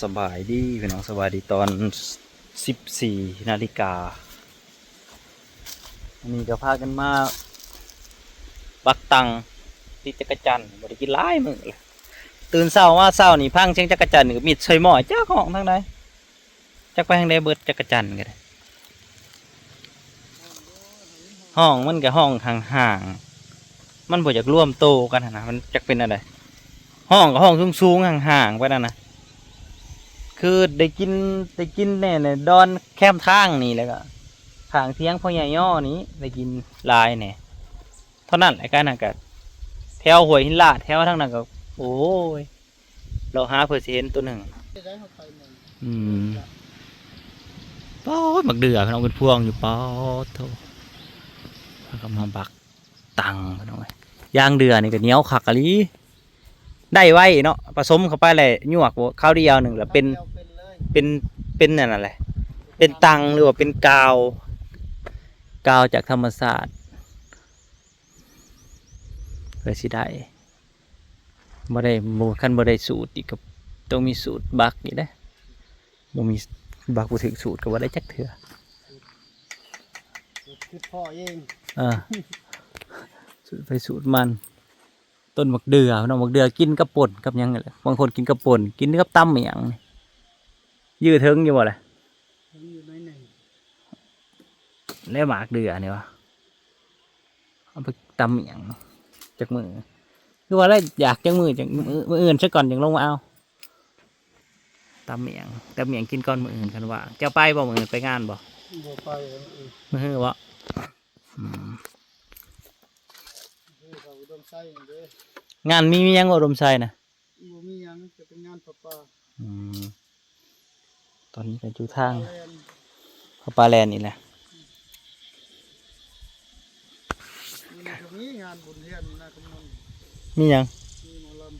ສະບາຍດີພີ່ນ້ອງ ສະບາຍດີຕອນສິບສີ່ນາລິກາ. ອັນນີ້ກໍພາກັນມາບັກຕັງຕິດຈັກກະຈັນ ບໍ່ໄດ້ກິນຫຼາຍມື້ແລ້ວ. ຕື່ນເຊົ້າມາເຊົ້ານີ້ຟັງສຽງຈັກກະຈັນນີ້ກໍມິດໃສ່ໝໍ້ ຈັກຮ້ອງທາງໃດ ຈັກໄປທາງໃດເບິດ ຈັກກະຈັນກໍໄດ້. ຮ້ອງມັນກໍຮ້ອງຫ່າງໆ ມັນບໍ່ຢາກລວມໂຕກັນຫັ້ນນະ ມັນຈັກເປັນແນວໃດ. ຮ້ອງກໍຮ້ອງສູງໆ ຫ່າງໆ ໄປນັ້ນນະ ຄືໄດ້ກິນ ໄດ້ກິນແດ່ໃນດອນແຄມທາງນີ້ ແລ້ວກໍຂ້າງທຽງພໍ່ໃຫຍ່ຍໍນີ້ໄດ້ກິນຫຼາຍແດ່. ເທົ່ານັ້ນແຫຼະ ການນັ້ນກໍແຖວຫ້ວຍຫີນລາດ ແຖວທາງນັ້ນກໍ ໂອ້ຍ ເລາະຫາເພື່ອຊິເຫັນໂຕໜຶ່ງ. ອືມ ປາດ ໝາກເດື່ອ ພີ່ນ້ອງ ເປັນພວງຢູ່ ປາດໂທ້. ເຮົາກໍມາບັກຕັງ ພີ່ນ້ອງເອີຍ ຢາງເດື່ອນີ້ກໍໜຽວຄັກອີ່ຫຼີ ໄດ້ໄວເນາະ ປະສົມເຂົ້າໄປແລ້ວ ຍວກຄາວດຽວໜຶ່ງ ແລ້ວເປັນ ເປັນ ເປັນອັນນັ້ນແຫຼະ ເປັນຕັງ ຫຼືວ່າເປັນກາວ ກາວຈາກທຳມະຊາດ ເພື່ອຊິໄດ້. ບໍ່ໄດ້ ບໍ່ ຄັນບໍ່ໄດ້ສູດອີກກໍຕ້ອງມີສູດບັກອີກເດ້. ບໍ່ມີ ບັກບໍ່ຖືກສູດກໍບໍ່ໄດ້ຈັກເທື່ອ. ສູດຄືພໍ່ເອງ ເອີ ສູດໃຜສູດມັນ. ຕົ້ນໝາກເດື່ອ ພີ່ນ້ອງ ໝາກເດື່ອກິນກັບປົ່ນກັບຫຍັງນີ້ແຫຼະ ບາງຄົນກິນກັບປົ່ນ ກິນກັບຕຳອີຫຍັງນີ້. ຍືດເຖິງຢູ່ບໍ່ລະ? ເຖິງຢູ່ໜ້ອຍໜຶ່ງ. ແລ້ວໝາກເດື່ອນີ້ວະ ເອົາໄປຕຳອີຫຍັງຈັກມື້? ຄືວ່າແລ້ວຢາກຈັກມື້ ຈັ່ງມື້ ມື້ອື່ນຊະກ່ອນຈັ່ງລົງມາເອົາ. ຕຳໝຽງ ຕຳໝຽງກິນກ່ອນມື້ອື່ນຄັນວ່າງ. ເຈົ້າໄປບໍ່ມື້ອື່ນ ໄປງານບໍ່? ບໍ່ໄປ ມື້ອື່ນ ມື້ຮືບໍ່? ອືມ ມື້ເຂົາອຸດົມໄຊເດ້. ງານມີ ມີຫຍັງບໍ່ ອຸດົມໄຊນະ? ບໍ່ມີຫຍັງ ຈະເປັນງານຜ້າປ່າ. ອືມ ຕອນນີ້ກໍຢູ່ທາງ ປາແລນ ພະປາແລນນີ້ແຫຼະ. ມື້ນີ້ກໍມີງານບຸນເຮືອນນາຄຳມນ. ມີຫຍັງ? ມີໝໍລຳ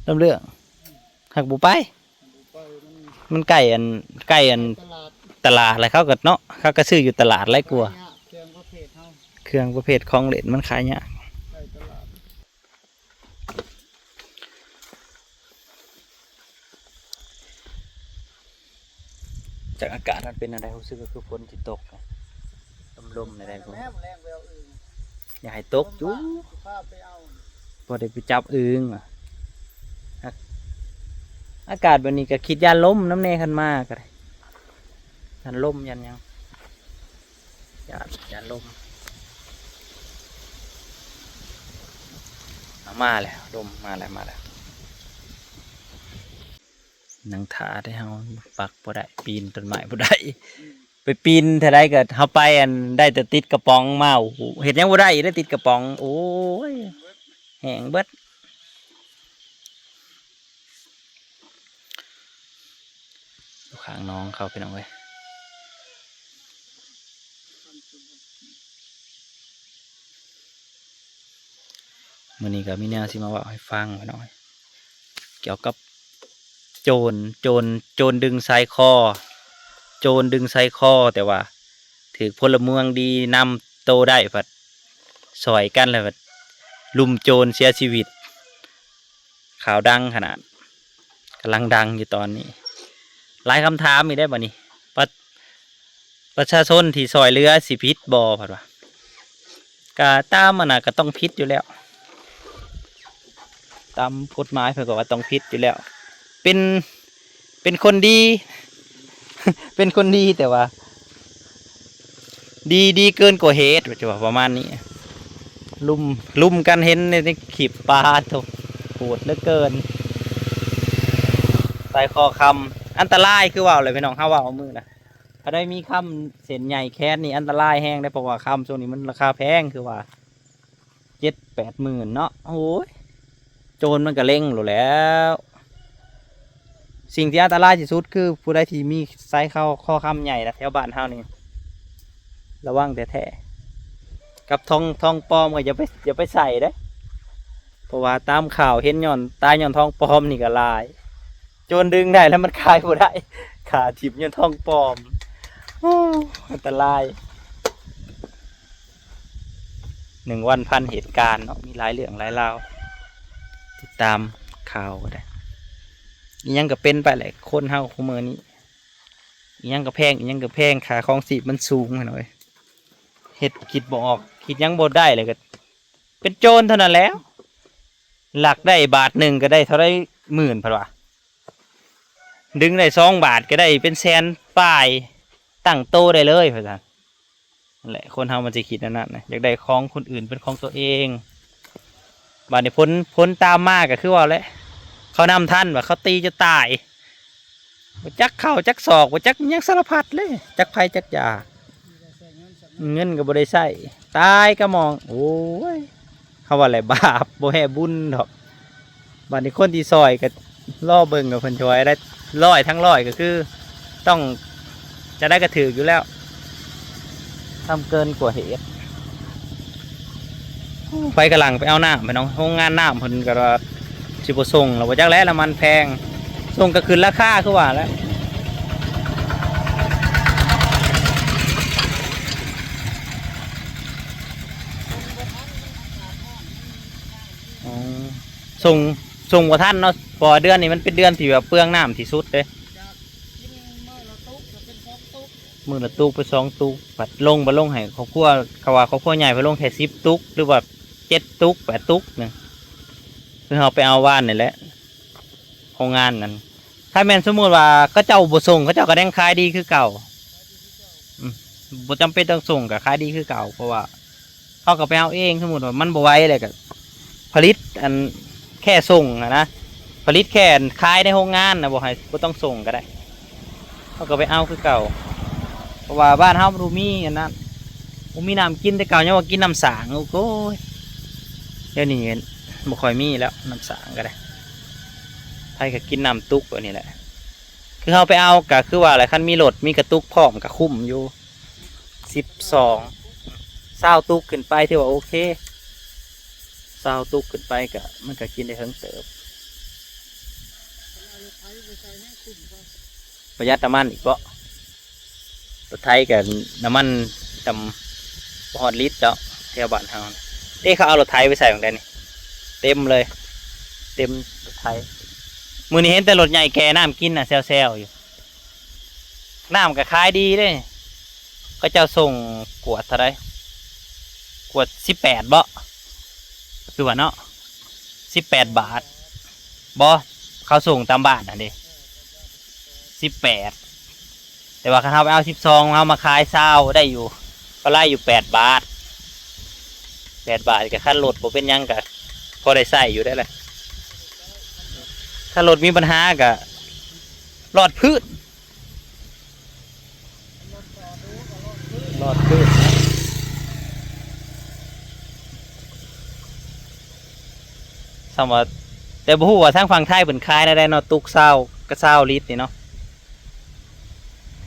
ລຳເລື່ອງ. ອືມ ຫາກບໍ່ໄປ ບໍ່ໄປ ມັນ ມັນໃກ້ອັນ ໃກ້ອັນຕະຫຼາດ ຕະຫຼາດ ແລ້ວເຂົາກໍເນາະ ເຂົາກໍຊື້ຢູ່ຕະຫຼາດຫຼາຍກວ່າ. ເຄື່ອງປະເພດເຮົາ ເຄື່ອງປະເພດຂອງຫຼິ້ນມັນຂາຍຍາກ ໃກ້ຕະຫຼາດ. ຈັກອາກາດມັນເປັນແນວໃດ ຮູ້ສຶກວ່າຄືຝົນຊິຕົກ ລົມໆ ແນວໃດບໍ່ ແລ້ວແລ້ວອຶ່ງ ຢາກໃຫ້ຕົກຢູ່ ຊິພາໄປເອົາ ບໍ່ໄດ້ໄປຈັບອຶ່ງວ່າ. ອາ ອາກາດແບບນີ້ກໍຄິດຢ້ານລົມນຳແດ່ ຄັນມາກໍໄດ້ ຢ້ານລົມຢ້ານຫຍັງ. ຢ້ານ ຢ້ານລົມ. ເອົາ ມາແລ້ວ ລົມມາແລ້ວ ມາແລ້ວ. ນັ່ງຖ້າແຕ່ເຮົາ ປັກບໍ່ໄດ້ ປີນຕົ້ນໄມ້ບໍ່ໄດ້. ອືມ ໄປປີນເທື່ອໃດກໍເຮົາໄປ ອັນ ໄດ້ແຕ່ຕິດກະປ໋ອງມາ. ໂອ້ໂຫ ເຮັດຫຍັງບໍ່ໄດ້ອີກເດ້ ຕິດກະປ໋ອງ. ໂອ້ຍ ແຫ້ງເບິດ. ຢູ່ຂ້າງໜອງເຂົາ ພີ່ນ້ອງເອີຍ. ມື້ນີ້ກໍມີແນວຊິມາເວົ້າໃຫ້ຟັງ ພີ່ນ້ອງເອີຍ ກ່ຽວກັບໂຈນ ໂຈນ ໂຈນດຶງສາຍຄໍ ໂຈນດຶງສາຍຄໍ ແຕ່ວ່າຖືກພົນລະເມືອງດີນຳໂຕໄດ້ ພັດຊ່ອຍກັນ ແລ້ວພັດລຸມໂຈນເສຍຊີວິດ. ຂ່າວດັງຂະໜາດ ກຳລັງດັງຢູ່ຕອນນີ້. ຫຼາຍຄຳຖາມອີກເດ້ບັດນີ້ ປະ ປະຊາຊົນທີ່ຊ່ອຍເຫຼືອຊິຜິດບໍ່ ເພິ່ນວ່າ. ກະຕາມອັນນະ ກະຕ້ອງຜິດຢູ່ແລ້ວ ຕາມກົດໝາຍເພິ່ນກໍວ່າຕ້ອງຜິດຢູ່ແລ້ວ. ເປັນ ເປັນຄົນດີ ເປັນຄົນດີ ແຕ່ວ່າ ດີ ດີເກີນກວ່າເຫດ ວ່າຈະວ່າປະມານນີ້. ລຸມ ລຸມກັນ ເຫັນໃນ ໃນຄລິບ ປາໂທ້ ໂຫດເຫຼືອເກີນ. ສາຍຄໍຄຳ ອັນຕະລາຍ ຄືເວົ້າແຫຼະພີ່ນ້ອງ ເຮົາເວົ້າມື້ນະ ຖ້າໄດ້ມີຄຳເສັ້ນໃຫຍ່ແຂນນີ້ ອັນຕະລາຍແຮງເດ້ ເພາະວ່າຄຳຊ່ວງນີ້ມັນລາຄາແພງ ຄືວ່າ ເຈັດແປດໝື່ນເນາະ. ໂອ້ຍ ໂຈນມັນກໍເລັງໂລດແລ້ວ. ສິ່ງທີ່ອັນຕະລາຍທີ່ສຸດຄືຜູ້ໃດທີ່ມີສາຍເຂົ້າ ຄໍຄຳໃຫຍ່ນະ ແຖວບ້ານເຮົານີ້ ລະວັງແທ້ໆ. ກັບທອງ ທອງປອມກໍຢ່າໄປ ຢ່າໄປໃສ່ເດ້ ເພາະວ່າຕາມຂ່າວເຫັນຍ້ອນ ຕາຍຍ້ອນທອງປອມນີ້ກໍຫຼາຍ. ໂຈນດຶງໄດ້ແລ້ວມັນຂາຍບໍ່ໄດ້ ຂ້າຖິ້ມຍ້ອນທອງປອມ. ໂອ້ ອັນຕະລາຍ. ໜຶ່ງວັນພັນເຫດການເນາະ ມີຫຼາຍເລື່ອງຫຼາຍລາວ ຕິດຕາມຂ່າວກໍໄດ້. ອີ່ຫຍັງກໍເປັນໄປແຫຼະ ຄົນເຮົາຄຸມື້ນີ້ ອີ່ຫຍັງກໍແພງ ອີ່ຫຍັງກໍແພງ ຄ່າຄອງຊີບມັນສູງຫັ້ນເວີຍ ເຮັດ ຄິດບໍ່ອອກ ຄິດຫຍັງບໍ່ໄດ້ ແລ້ວກໍເປັນໂຈນເທົ່ານັ້ນແຫຼະ ລັກໄດ້ບາດໜຶ່ງກໍໄດ້ເທົ່າໃດໝື່ນ ເພິ່ນວ່າ ດຶງໄດ້ສອງບາດກໍໄດ້ເປັນແສນປາຍ ຕັ້ງໂຕໄດ້ເລີຍ ວ່າຊັ້ນ. ນັ້ນແຫຼະ ຄົນເຮົາມັນຊິຄິດແນວນັ້ນນະ ຢາກໄດ້ຂອງຄົນອື່ນເປັນຂອງຕົວເອງ. ບາດນີ້ຜົນ ຜົນຕາມມາກໍຄືວ່າແຫຼະ ເຂົານຳທັນວ່າເຂົາຕີຈົນຕາຍ ບໍ່ຈັກເຂົ້າຈັກສອກ ບໍ່ຈັກຫຍັງສາລະພັດເລີຍ ຈັກໃຜຈັກຢາ ເງິນກໍບໍ່ໄດ້ໃຊ້ ຕາຍກະໝອງ. ໂອ້ຍ ເຂົາວ່າແຫຼະ ບາບບໍ່ແຮ່ບຸນດອກ. ບາດນີ້ຄົນທີ່ຊ່ອຍກໍລໍເບິ່ງວ່າເພິ່ນຊ່ອຍໄດ້ ຮ້ອຍທັງຮ້ອຍກໍຄືຕ້ອງຈະໄດ້ກະຖືກຢູ່ແລ້ວ ທຳເກີນກວ່າເຫດ. ໄປກຳລັງໄປເອົານ້ຳ ພີ່ນ້ອງ ໂຮງງານນ້ຳເພິ່ນກໍວ່າຊິບໍ່ສົ່ງແລ້ວ ບໍ່ຈັກແຫຼະ ນ້ຳມັນແພງ ສົ່ງກໍຂຶ້ນລາຄາຄືວ່າແຫຼະ. ອໍ ສົ່ງ ສົ່ງບໍ່ທັນເນາະ ເພາະວ່າເດືອນນີ້ມັນເປັນເດືອນທີ່ແບບເປືອງນ້ຳທີ່ສຸດເດ້. ມື້ລະຕຸກໄປສອງຕຸກ ພັດລົງ ພັດລົງໃຫ້ຄອບຄົວ ເຂົາວ່າຄອບຄົວໃຫຍ່ ພັດລົງແຄ່ສິບຕຸກ ຫຼືວ່າເຈັດຕຸກ ແປດຕຸກໜຶ່ງ ຄືເຮົາໄປເອົາວານນີ້ແຫຼະ ໂຮງງານນັ້ນ. ຖ້າແມ່ນສົມມຸດວ່າເຂົາເຈົ້າບໍ່ສົ່ງ ເຂົາເຈົ້າກໍຍັງຂາຍດີຄືເກົ່າ ອືມ ບໍ່ຈຳເປັນຕ້ອງສົ່ງກໍຂາຍດີຄືເກົ່າ ເພາະວ່າ ເຮົາກໍໄປເອົາເອງ. ສົມມຸດວ່າມັນບໍ່ໄຫວແລ້ວກໍຜະລິດອັນແຄ່ສົ່ງຫັ້ນນະ ຜະລິດແຄ່ຂາຍໃນໂຮງງານນະ ບໍ່ໃຫ້ ບໍ່ຕ້ອງສົ່ງກໍໄດ້ ເຮົາກໍໄປເອົາຄືເກົ່າ ເພາະວ່າບ້ານເຮົາມັນບໍ່ມີອັນນັ້ນ ບໍ່ມີນ້ຳກິນ. ແຕ່ເກົ່າຍັງວ່າກິນນ້ຳສ້າງ ໂອ້ຍ ດຽວນີ້ບໍ່ຄ່ອຍມີແລ້ວ ນ້ຳສ້າງກໍໄດ້ ໃຜກໍກິນນ້ຳຕຸກແບບນີ້ແຫຼະ. ຄືເຮົາໄປເອົາກໍຄືວ່າແຫຼະ ຄັນມີລົດ ມີກະຕຸກພ້ອມກໍຄຸ້ມຢູ່. ສິບສອງ ຊາວຕຸກຂຶ້ນໄປ ຖືວ່າໂອເຄ ຊາວຕຸກຂຶ້ນໄປກໍ ມັນກໍກິນໄດ້ເຖິງເຕີບ. ປະຢັດນ້ຳມັນອີກເບາະ ລົດໄຖກໍນ້ຳມັນຕ່ຳ ບໍ່ຮອດລິດເນາະ ແຖວບ້ານເຮົາ. ເດ້ ເຂົາເອົາລົດໄຖໄປໃສ່ໝ່ອງໃດນີ້ ເຕັມເລີຍ ເຕັມລົດໄຖ. ມື້ນີ້ເຫັນແຕ່ລົດໃຫຍ່ແກ່ນ້ຳກິນນະ ແຊວໆຢູ່. ນ້ຳກໍຂາຍດີເດ້ ເຂົາເຈົ້າສົ່ງກວດເທົ່າໃດ ກວດສິບແປດເບາະ ຄືວ່າເນາະ ສິບແປດບາດ ບໍ່ ເຂົາສົ່ງຕາມບ້ານຫັ້ນເດ້ ສິບແປດ. ແຕ່ວ່າຄັນເຮົາໄປເອົາສິບສອງ ເຮົາມາຂາຍຊາວໄດ້ຢູ່ ກໍໄດ້ຢູ່ແປດບາດ ແປດບາດ ກໍຄັນລົດບໍ່ເປັນຫຍັງກໍພໍໄດ້ໃຊ້ຢູ່ໄດ໋ແຫຼະ. ຄັນລົດມີບັນຫາກໍລອດພື້ນ ລອດພື້ນ ສ່ຳວ່າ ແຕ່ບໍ່ຮູ້ວ່າທາງຝັ່ງໄທເພິ່ນຂາຍແນວໃດເນາະ ຕຸກຊາວ ກັບຊາວລິດນີ້ເນາະ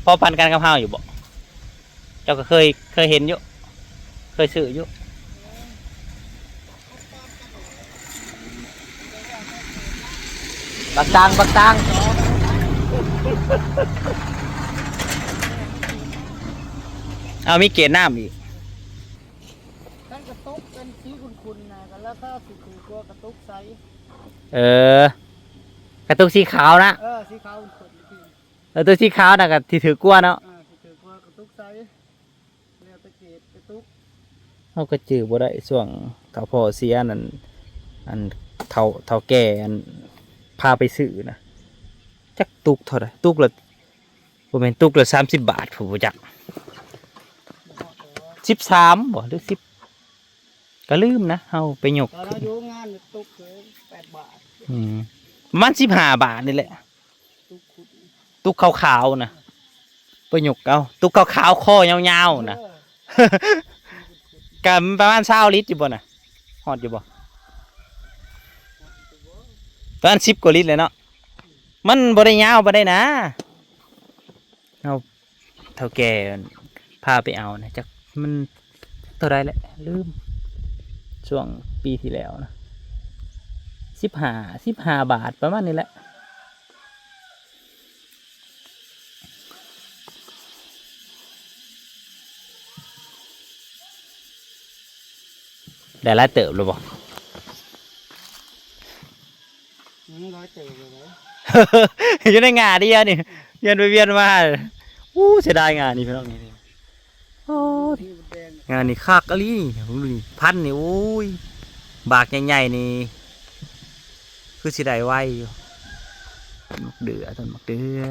ພໍປານກັນກັບເຮົາຢູ່ບໍ່? ເຈົ້າກໍເຄີຍ ເຄີຍເຫັນຢູ່ ເຄີຍຊື້ຢູ່. ບັກຕາງ ບັກຕາງ ເອົາ ມີເກດນ້ຳອີກ. ຄັນກະຕຸກເປັນສີຂຸ່ນໆນະ ກໍລາຄາຊິຖືກກວ່າກະຕຸກໃສ. ເອີ ກະຕຸກສີຂາວນະ. ເອີ ສີຂາວຂຸ່ນໆ. ເອີ ໂຕສີຂາວນະກະຊິຖືກກວ່າເນາະ. ເອີ ຊິຖືກກວ່າກະຕຸກໃສ. ແລ້ວແຕ່ເກດກະຕຸກ ເຮົາກໍຈື່ບໍ່ໄດ້ ຊ່ວງເຖົ້າພໍ່ເສຍນັ້ນ ອັນເຖົ້າ ເຖົ້າແກ່ອັນພາໄປຊື້ນະ ຈັກຕຸກເທົ່າໃດ ຕຸກລະ ບໍ່ແມ່ນ ຕຸກລະສາມສິບບາດ ຜູ້ບໍ່ຈັກ ສິບສາມບໍ່ ຫຼື ສິບ ກໍລືມນະ ເຮົາໄປຍົກ ຕອນເຮົາຢູ່ໂຮງງານຕຸກແປດບາດ ອືມ ປະມານສິບຫ້າບາດນີ້ແຫຼະ. ຕຸກຂາວໆນະ ໄປຍົກເອົາ ຕຸກຂາວໆ ຄໍຍາວໆນະ ເອີ ກະປະມານຊາວລິດຢູ່ບໍ່ນະ ຮອດຢູ່ບໍ່? ປະມານສິບກວ່າລິດແຫຼະເນາະ ມັນບໍ່ໄດ້ຍາວປານໃດນະ ເຮົາ ເຖົ້າແກ່ພາໄປເອົານະ ຈັກມັນເທົ່າໃດແຫຼະ ລືມ ຊ່ວງປີທີ່ແລ້ວນະ ສິບຫ້າ ສິບຫ້າບາດ ປະມານນີ້ແຫຼະ. ໄດ້ຫຼາຍເຕີບແລ້ວບໍ່? ອືມ ຫຼາຍເຕີບແລ້ວເດ້. ຢູ່ໃນງ່າດຽວນີ້ ວຽນໄປວຽນມາ. ໂອ້ ເສຍດາຍງ່ານີ້ພີ່ນ້ອງນີ້. ໂອ້ ງ່ານີ້ຄັກອີ່ຫຼີນີ້ ເບິ່ງດູນີ້ ພັນນີ້ ໂອ້ຍ ບາກໃຫຍ່ໆນີ້ ຄືຊິໄດ້ໄວຢູ່. ຕົ້ນໝາກເດືອ ຕົ້ນໝາກເດືອ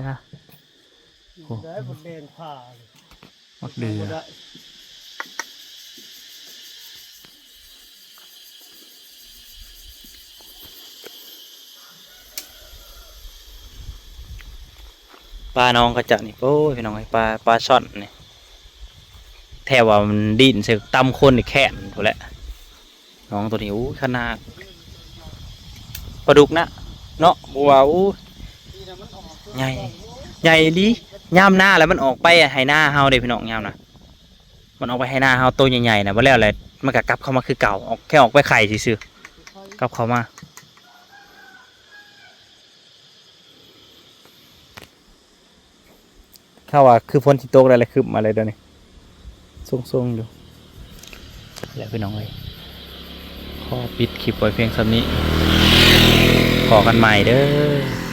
ໂອ້ ໄດ້ໝາກແດງຜ່າ ໝາກເດືອ ປາໜອງເຂົາເຈົ້ານີ້ ໂອ້ຍ ພີ່ນ້ອງເອີຍ ປາ ປາຊ່ອນນີ້ ແທ້ວ່າມັນດີ້ນໃສ່ຕຳຄົນນີ້ແຄ້ນພຸ້ນແຫຼະ. ໜອງໂຕນີ້ ໂອ້ຍ ຂະໜາດປາດຸກນະເນາະ ບໍ່ວ່າ ໂອ້ຍ ໃຫຍ່ ໃຫຍ່ອີ່ຫຼີ. ຍາມນາແລ້ວມັນອອກໄປໄຮ່ນາເຮົາເດ້ພີ່ນ້ອງ ຍາມນະ ມັນອອກໄປໄຮ່ນາເຮົາໂຕໃຫຍ່ໆນະ ບໍ່ແລ້ວແຫຼະ ມັນກໍກັບເຂົ້າມາຄືເກົ່າ ອອກ ແຄ່ອອກໄປໄຂ່ຊື່ໆ ກັບເຂົ້າມາ. ເຮົາວ່າຄືຝົນຊິຕົກແລ້ວ ແລ້ວຄຶບມາເລີຍດຽວນີ້ ຊົງໆຢູ່ແຫຼະພີ່ນ້ອງເອີຍ. ຂໍປິດຄລິບໄວ້ພຽງສ່ຳນີ້ ພໍ້ກັນໃໝ່ເດີ້.